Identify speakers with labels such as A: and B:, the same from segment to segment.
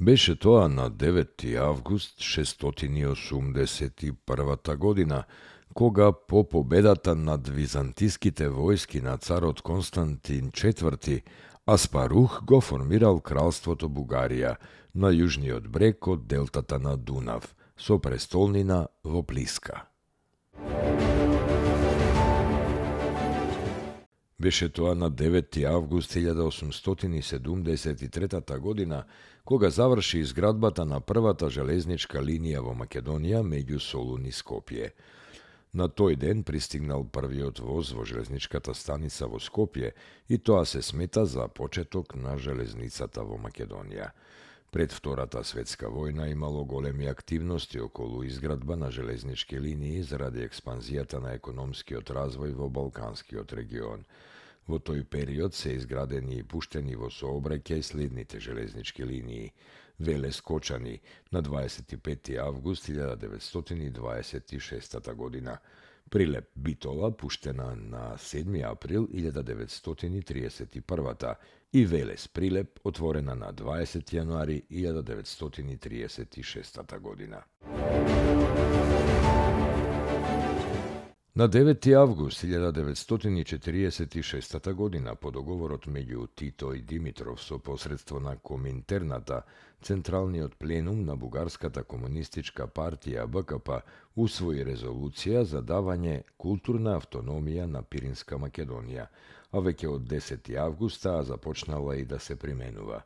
A: Беше тоа на 9. август 681 година, кога по победата над византиските војски на царот Константин IV, Аспарух го формирал кралството Бугарија на јужниот брег од делтата на Дунав, со престолнина во Плиска. Беше тоа на 9. август 1873 година, кога заврши изградбата на првата железничка линија во Македонија меѓу Солун и Скопје. На тој ден пристигнал првиот воз во железничката станица во Скопје и тоа се смета за почеток на железницата во Македонија. Пред Втората светска војна имало големи активности околу изградба на железнички линии заради експанзијата на економскиот развој во Балканскиот регион. Во тој период се изградени и пуштени во сообраќај следните железнички линии: Велес-Кочани на 25. август 1926 година, Прилеп-Битола пуштена на 7. април 1931 и Велес-Прилеп отворена на 20. јануари 1936 година. На 9. август 1946 година, по договорот меѓу Тито и Димитров со посредство на Коминтерната, Централниот пленум на Бугарската комунистичка партија БКП усвои резолуција за давање културна автономија на Пиринска Македонија, а веќе од 10. август таа започнала и да се применува.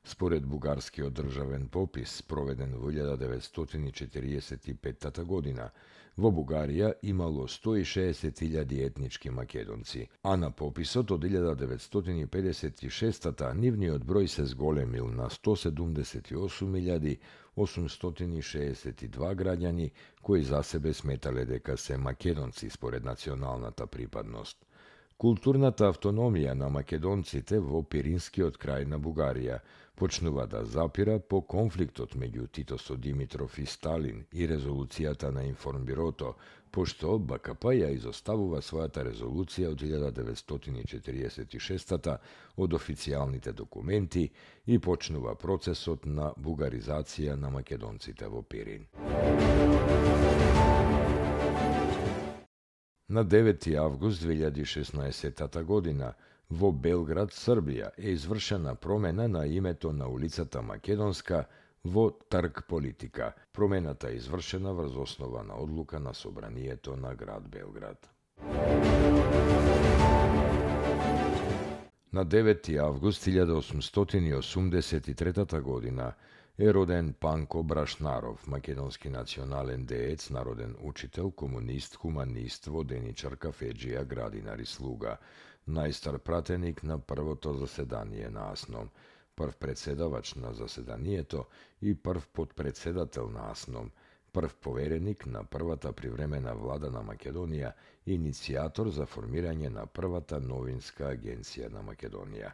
A: Според бугарскиот државен попис, проведен во 1945 година, во Бугарија имало 160.000 етнички македонци, а на пописот од 1956 нивниот број се зголемил на 178.862 граѓани кои за себе сметале дека се македонци според националната припадност. Културната автономија на македонците во Пиринскиот крај на Бугарија почнува да запира по конфликтот меѓу Тито со Димитров и Сталин и резолуцијата на Информбирото, пошто БКП ја изоставува својата резолуција од 1946 од официјалните документи и почнува процесот на бугаризација на македонците во Пирин. На 9. август 2016 година во Белград, Србија, е извршена промена на името на улицата Македонска во Трг Политика. Промената е извршена врз основа на одлука на Собранието на град Белград. На 9. август 1883 година е роден Панко Брашнаров, македонски национален деец, народен учител, комунист, хуманист, воденичар, кафеџија, градинар и слуга, најстар пратеник на првото заседание на АСНОМ, прв председавач на заседанието и прв подпредседател на АСНОМ, прв повереник на првата привремена влада на Македонија и иницијатор за формирање на првата новинска агенција на Македонија,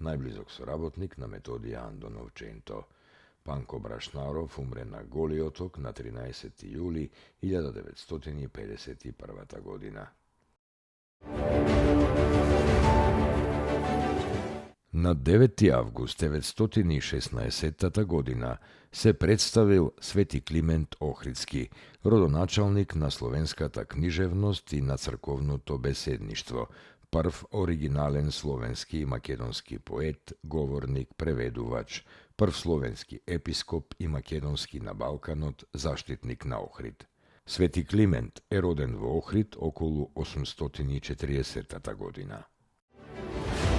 A: најблизок соработник на Методија Андонов Ченто. Панко Брашнаров умре на Голи оток на 13. јули 1951 година. На 9. август 916 година се представил Свети Климент Охридски, родоначалник на словенската книжевност и на црковното беседништво, прв оригинален словенски и македонски поет, говорник, преведувач, прв словенски епископ и македонски на Балканот, заштитник на Охрид. Свети Климент е роден во Охрид околу 840 година.